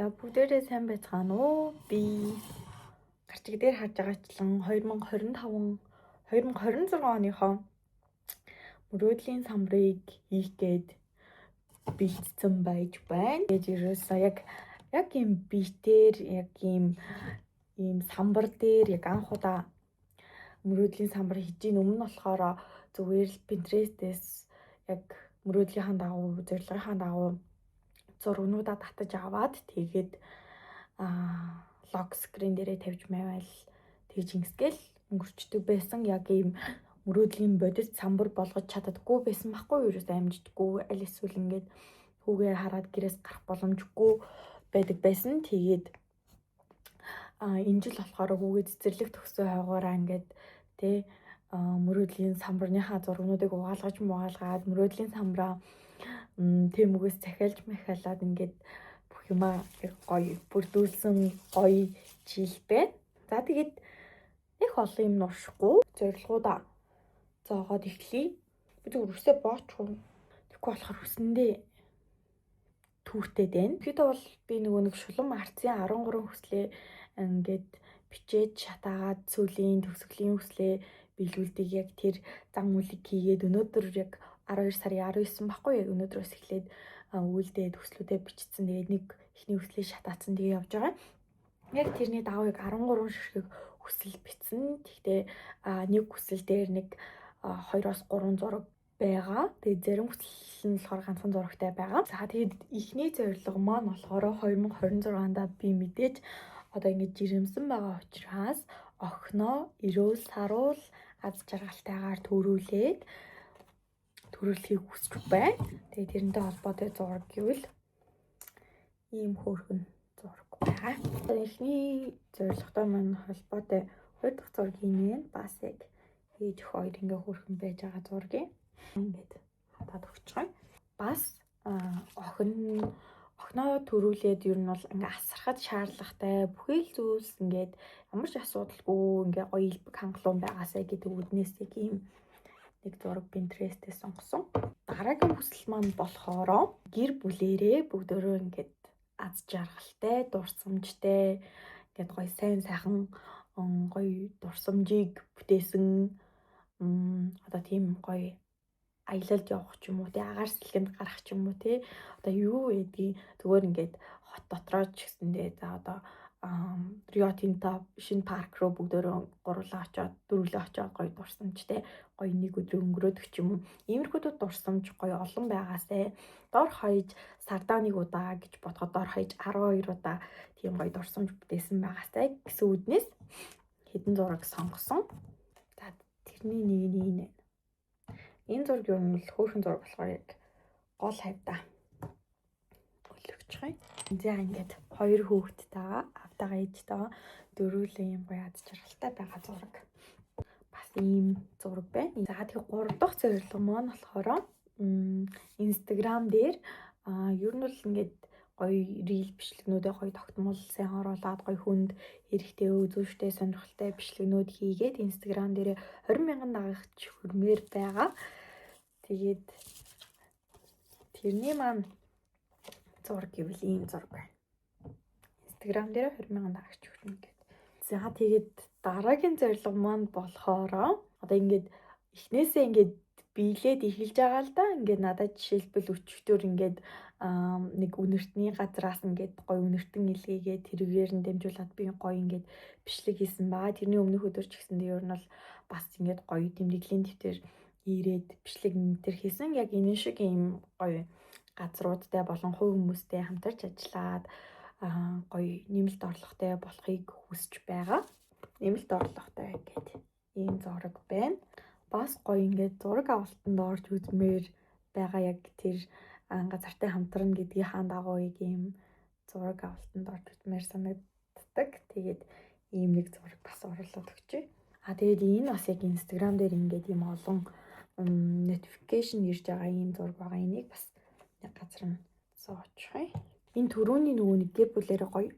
За, бүгдээрээ сайн байцгаана уу? Би гарчиг дээр харж байгаачлан 2025 2026 оныхоо мөрөөдлийн самбарыг хийх гээд бэлдсэн байж байна. Тэгээд ерөөсөө яг юм битээр, яг ийм самбар дээр яг анх удаа мөрөөдлийн самбар хийж гин. Өмнө нь болохоор зүгээр л Pinterest-ээс яг мөрөөдлийнхаа дагуу, зорилгынхаа дагуу зургнуудаа татаж аваад, тэгээд lock screen дээрээ тавьж мавал тэгж ингэсгээл өнгөрчдөг байсан. Яг ийм мөрөөдлийн бодит самбар болгож чаддаггүй байсан байхгүй юу? Ерөөсөө амждаггүй, аль эсвэл ингээд хүүгээ хараад гэрээс гарах боломжгүй байдаг байсан. Тэгээд энэ жил болохоор хүүгээ цэцэрлэг төгсөө хойгоороо ингээд тэ мөрөөдлийн самбарныхаа зургнуудыг угаалгаж мугаалгаад, мөрөөдлийн самбараа Temu-гээс захиалж махиалаад, ингээд бүх юмаа гоё бүрдүүлсэн гоё жил байна. За, тэгээд их олон юм нуршихгүй зорилгоудаа зоогоод эхлэе. Би зүгээр үсээ боочихгүй. Тэгэхгүй болохоор үсэндээ түүртэй байна. Тэгэхэд бол би нөгөө нэг шулам арцын 13 хүслээ ингээд бичээд шатаагаад сүүлийн төгсгөлийн хүслээ биелүүлдэг, яг тэр зан үйлийг хийгээд, өнөөдөр яг 12 сарын 19 баггүй, яг өнөөдрөөс эхлээд үйлдээд хүслүүдээ бичсэн. Тэгээд нэг эхний хүслээ шатаацсан, тэгээ явж байгаа. Яг тэрний дагуу яг 13 ширхэг хүсэл бичсэн. Гэхдээ нэг хүсэл дээр нэг 2-оос 3 зураг байгаа. Тэгээд зарим хүсэл нь болохоор ганцхан зурагтай байгаа. За, тэгээд эхний зорилго маань болохоор 2026 онд би мэдээж одоо ингэж жирэмсэн байгаа учраас охиноо эрүүл саруул, аз жаргалтайгаар төрүүлээд төрүүлэхийг хүсэж байна. Тэгээд тэрнтэй холбоотой зураг гэвэл ийм хөөрхөн зураг байгаа. Эхний зорилготой маань холбоотой хоёр дахь зураг хийнэ. Бас яг ээж өх хоёр ингээ хөөрхөн байж байгаа зураг юм. Ингээд хатаад өгч байгаа. Бас охиноо төрүүлээд ер нь бол ингээ асархад шаардлагатай бүхий л зүйлс ингээд ямар ч асуудалгүй ингээ гоё элбэг хангалуун байгаасай гэдэг үүднээс яг ийм нэг зураг Pinterest-ээс сонгосон. Дараагийн хүсэл маань болохоор гэр бүлээрээ бүгдөө ингээд аз жаргалтай, дурсамжтай, ингээд гоё сайн сайхан гоё дурсамжийг бүтээсэн, одоо тийм гоё аялалд явах ч юм уу те, агаар сэлгэнд гарах ч юм уу те, одоо юу гэдгийг зүгээр ингээд хот дотроо ч гэсэндээ, за одоо Рио Тинто шинэ парк руу бүгдөө гурлаа очиод, дөрвөлөө очиод гоё дурсамжтай гоё нэг өдрөө өнгөрөөдөг ч юм уу. Иймэрхүү дурсамж гоё олон байгаасай. Дор хаяж сардаа нэг удаа гэж бодоход дор хаяж 12 удаа тийм гоё дурсамж бүтээсэн байгаасай гэсэн үүднээс хэдэн зураг сонгосон. За, тэрний нэг нь энэ. Энэ зураг ер нь бол хөөрхөн зураг болохоор яг гол хавьдаа өлгөчих юм. За, ингээд хоёр хүүхэдтэйгээ, аавтайгаа, ээжтэйгээ дөрвөлээ юм гоё аз жаргалтай байгаа зураг. Бас ийм зураг байна. За, тэгээ гурав дахь зорилго маань болохоор Instagram дээр ер нь бол ингээд гоё reel бичлэгнүүдээ гоё тогтмол сайн оруулаад, гоё хүнд хэрэгтэй, үзүүштэй, сонирхолтой бичлэгнүүд хийгээд Instagram дээр 20 мянган дагагч хүрмээр байгаа. Тэгээд тэрний маань зураг гэвэл ийм зураг байна. Instagram дээр 20 мянган дагагч хүрнэ гэдэг. За, тэгээд дараагийн зорилго маань болохоор одоо ингээд эхнээсээ ингээд биелээд эхэлж байгаа л да. Ингээд надад жишээлбэл өчигдөр ингээд нэг үнэртний газраас ингээд гоё үнэртэн илгээгээд, тэрүүгээр нь дамжуулаад би гоё ингээд бичлэг хийсэн ба. Тэрний өмнөх өдөр ч гэсэндээ ер нь бол бас ингээд гоё тэмдэглэлийн дэвтэр ирээд бичлэг энэ хийсэн. Яг энэ шиг ийм гоё газруудтай болон хувь хүмүүстэй хамтарч ажиллаад гоё нэмэлт орлоготой болохыг хүсэж байгаа. Нэмэлт орлоготой гэдэг ийм зураг байна. Бас гоё ингээд зураг авалтанд орж үзмээр байгаа, яг тэр газартай хамтрана гэдгийнхаа дагуу яг ийм зураг авалтанд орж үзмээр санагддаг. Тэгээд ийм нэг зураг бас оруулаад өгчээ. А тэгээд энэ бас яг Instagram дээр ингээд ийм олон notification ирж байгаа ийм зураг байгаа. Энийг бас нэг газар нь зоочих юм. Энэ түрүүний нөгөө нэг гэр бүлээрээ гоё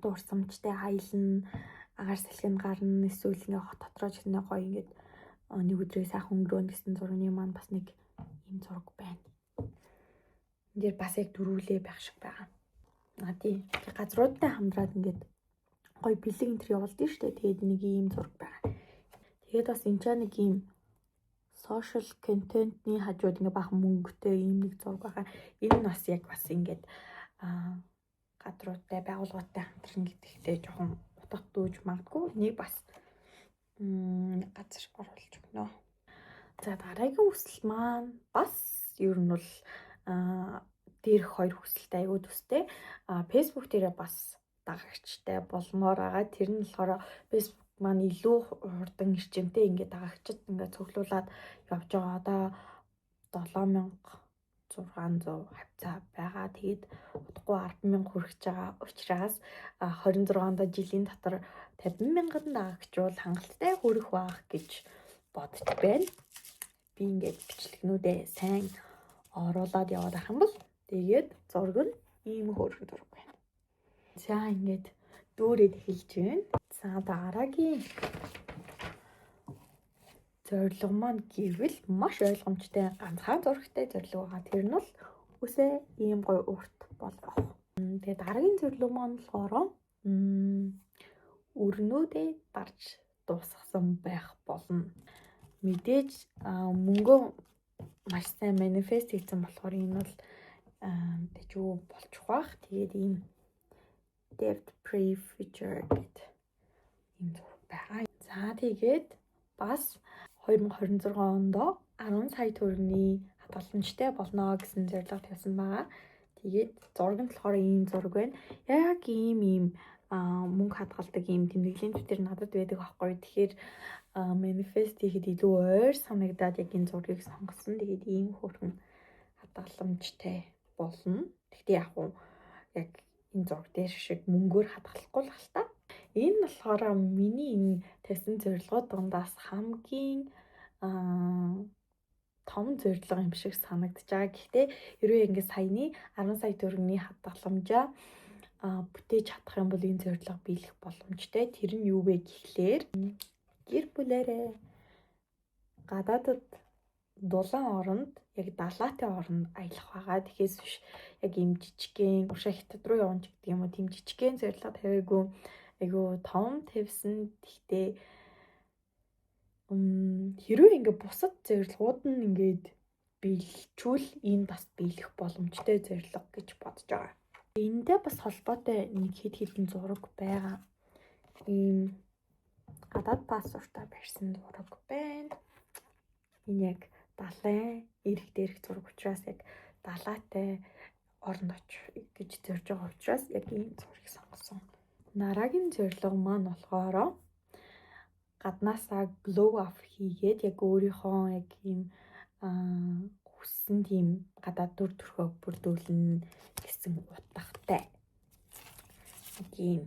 дурсамжтай аялна, агаар салхинд гарна, эсвэл ингээ хот дотроо ч гэсэн гоё ингээд нэг өдрөө сайхан өнгөрөөнө гэсэн зургийн маань бас нэг ийм зураг байна. Энд дээр бас яг дөрвөлээ байх шиг байгаа. А тий, газруудтай хамтраад ингээд гоё бэлэг энэ төр явуулдаг шүү дээ. Тэгээд нэг ийм зураг байгаа. Тэгээд бас энэ ч нэг ийм social content-ны хажууд ингээ бахан мөнгөтэй ийм нэг зураг байгаа. Энэ нь бас яг бас ингээд газруудтай, байгууллагуудтай хамтран гэдэгтэй жоохон утга дүүж магадгүй. Энийг бас газар оруулж өгнө. За, дараагийн хүсэл маань бас ер нь бол дээрх хоёр хүсэлтэй аягүй төстэй. Facebook дээрээ бас дагагчтай болмоор байгаа. Тэр нь болохоор Facebook маань илүү хурдан эрчимтэй ингээд дагагчид ингээд цуглуулад явж байгаа. Одоо 7600 хавьцаа байгаа. Тэгээд удахгүй 10,000 хүрэж байгаа учраас 26 онд жилийн дотор 50 мянган дагагч бол хангалттай хүрэх байх гэж бодож байна. Би ингээд бичлэгнүүдээ сайн оруулаад яваад ах юм бол. Тэгээд зураг нь ийм хөөрхөн зураг байна. За, ингээд дүүрээд эхэлж байна. За, дараагийн зорилго маань гэвэл маш ойлгомжтой, ганцхан зурагтай зорилго байгаа. Тэр нь бол үсээ ийм гоё урт болгох. Тэгээ дараагийн зорилго маань болохоор өрнүүдээ дарж дуусгасан байх болно. Мэдээж мөнгөө маш сайн manifest хийсэн болохоор энэ бол тэжүү болчих бах. Тэгээд ийм debt free future гэдэг ийм зураг байгаа. За, тэгээд бас 2026 онд 10 сая төгрөгийн хадгаламжтай болно гэсэн зорилго тавьсан байгаа. Тэгээд зураг нь болохоор ийм зураг байна. Яг ийм ийм мөнгө хадгалдаг ийм тэмдэглэлийн дэвтэр надад байдаг аахгүй. Тэгэхээр manifest хийхэд илүү ойр санагдаад яг энэ зургийг сонгосон. Тэгээд ийм хөөрхөн хадгаламжтай болно. Гэхдээ яг уу яг энэ зураг дээр шиг мөнгөөр хадгалахгүй л л та. Энэ болохоор миний энэ тавьсан зорилгууд дундаас хамгийн том зорилго юм шиг санагдаж байгаа. Гэхдээ хэрвээ ингээд саяны 10 сая төгрөгийн хадгаламжаа бүтээж чадах юм бол энэ зорилго биелэх боломжтой. Тэр нь юу вэ гэхлээр гэр бүлээрээ гадаадад дулаан оронд, яг далаатай оронд аялах байгаа. Тэгэхээс биш яг ийм жижигхэн уршаа хятад руу явна ч гэдэг юм уу, тийм жижигхэн зорилго тавиагүй, айгүй том тавьсан. Гэхдээ хэрвээ ингээ бусад зорилгууд нь ингээд биелчүүл энэ бас биелэх боломжтой зорилго гэж бодож байгаа. Энэтэй бас холбоотой нэг хэд хэдэн зураг байгаа. Ийм гадаад паспортаа барьсан зураг байна. Энэ яг далайн эрэг дээрх зураг учраас, яг далаатай оронд очих гэж зорж байгаа учраас яг ийм зургийг сонгосон. Дараагийн зорилго маань болохоор гаднаасаа glow up хийгээд яг өөрийнхөө яг ийм хүссэн тийм гадаад дүр төрхөө бүрдүүлнэ гэсэн утгатай. Яг ийм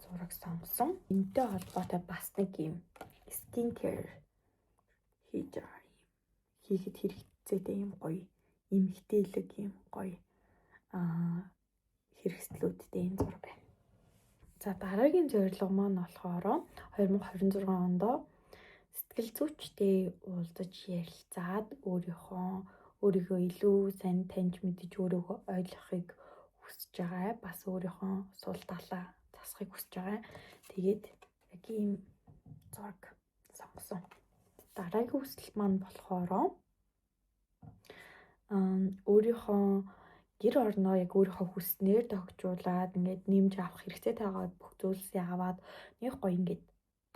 зураг сонгосон. Энэтэй холбоотой бас нэг ийм skin care хийж байгаа юм. Хийхэд хэрэгцээтэй юм гоё эмэгтэйлэг юм гоё хэрэгслүүдтэй юм зураг байна. За, дараагийн зорилго маань болохоор 2026 онд сэтгэл зүйчтэй уулзаж ярилцаад өөрийгөө илүү сайн таньж мэдэж, өөрийгөө ойлгохыг хүсэж байгаа. Бас өөрийнхөө сул талаа засахыг хүсэж байгаа. Тэгээд яг ийм зураг сонгосон. Дараагийн хүсэл маань болохоор өөрийнхөө гэр орноо яг өөрийнхөө хүссэнээр тогтжуулаад, ингээд нэмж авах хэрэгцээтэй байгаа бүх зүйлсээ аваад нэг гоё ингээд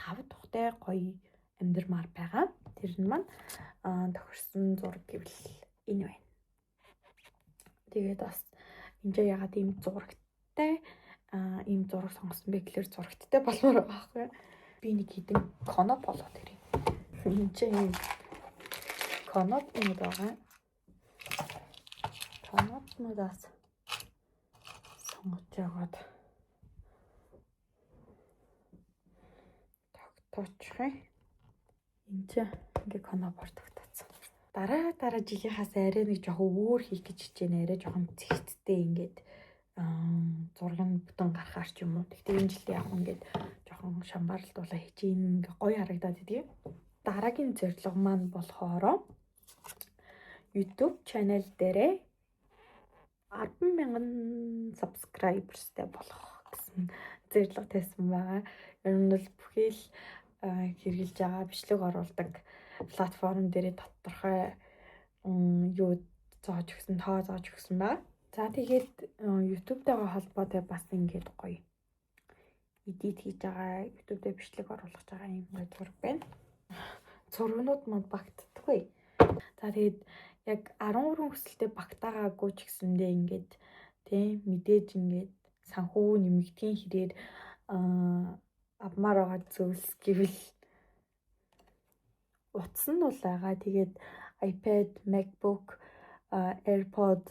тав тухтай гоё амьдрмаар байгаа. Тэр нь маань тохирсон зураг гэвэл энэ байна. Тэгээд бас энэ ч ягаад ийм зурагтай ийм зураг сонгосон бэ гэхлээр зурагттай болмоор байгаа байхгүй. Би нэг хэдэн коноп болоод ирье. Энэ чинь ийм конопнууд байгаа. Конопнуудаас сонгож жагаад тогтоочих юм. Энд чинь ингээ конопоор тогтооцсон. Дараа дараа жилийнхаас арай нэг жоохон өөр хийх гэж хичээнэ. Арай жоохон цэгцтэй ингээд зураг нь бүтэн гарахаар ч юм уу. Гэхдээ энэ жилдээ яг ингээд жоохон шамбаралдуулаа хичээн, ингээ гоё харагдаад идэв. Дараагийн зорилго маань болохоор YouTube channel дээрээ 10,000 subscribers-тай болох гэсэн зорилго тавьсан байгаа. Ер нь бол бүхий л хэрэглэж байгаа бичлэг оруулдаг платформ дээрээ тодорхой юу зоож өгсөн, тоо зоож өгсөн байгаа. За тэгээд YouTube-тайгаа холбоотой бас ингээд гоё edit хийж байгаа, YouTube дээр бичлэг оруулах байгаа юм гоё зураг байна. Зургнууд манд багтдаггүй. За тэгээд яг 13 хүсэлтэд багтаагаагүй ч гэсэндээ ингээд тийм мэдээж ингээд санхүү нэмэгдэхийн хэрээр авмаар байгаа зүйлс гэвэл утас нь бол байгаа. Тэгээд iPad, MacBook, AirPod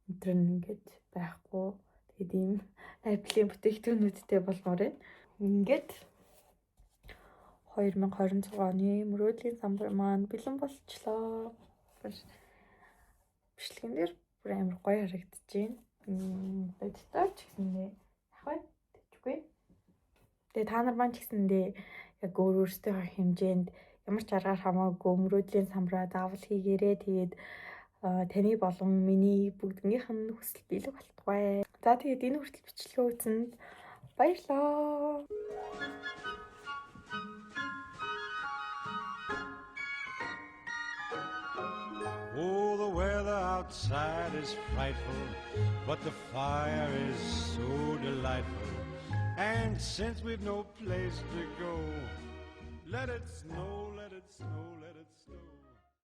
энэ төр ингээд байхгүй. Тэгээд ийм Apple-ийн бүтээгдэхүүнүүдтэй болмоор байна. Ингээд 2026 оны мөрөөдлийн самбар маань бэлэн болчлоо. Бичлэгэн дээр бүр амар гоё харагдаж байна. Бодитоор ч гэсэндээ яг бай тэжгүй. Тэгээ та нар маань ч гэсэндээ яг өөр өөрсдийнхөө хэмжээнд ямар ч аргаар хамаагүй мөрөөдлийн самбараа заавал хийгээрэй. Тэгээд таны болон миний бүгднийх нь хүсэл биелэх болтугай. За тэгээд энэ хүртэл бичлэгээ үзсэнд баярлалаа. Oh, the weather outside is frightful, but the fire is so delightful. And since we've no place to go, let it snow, let it snow, let it snow.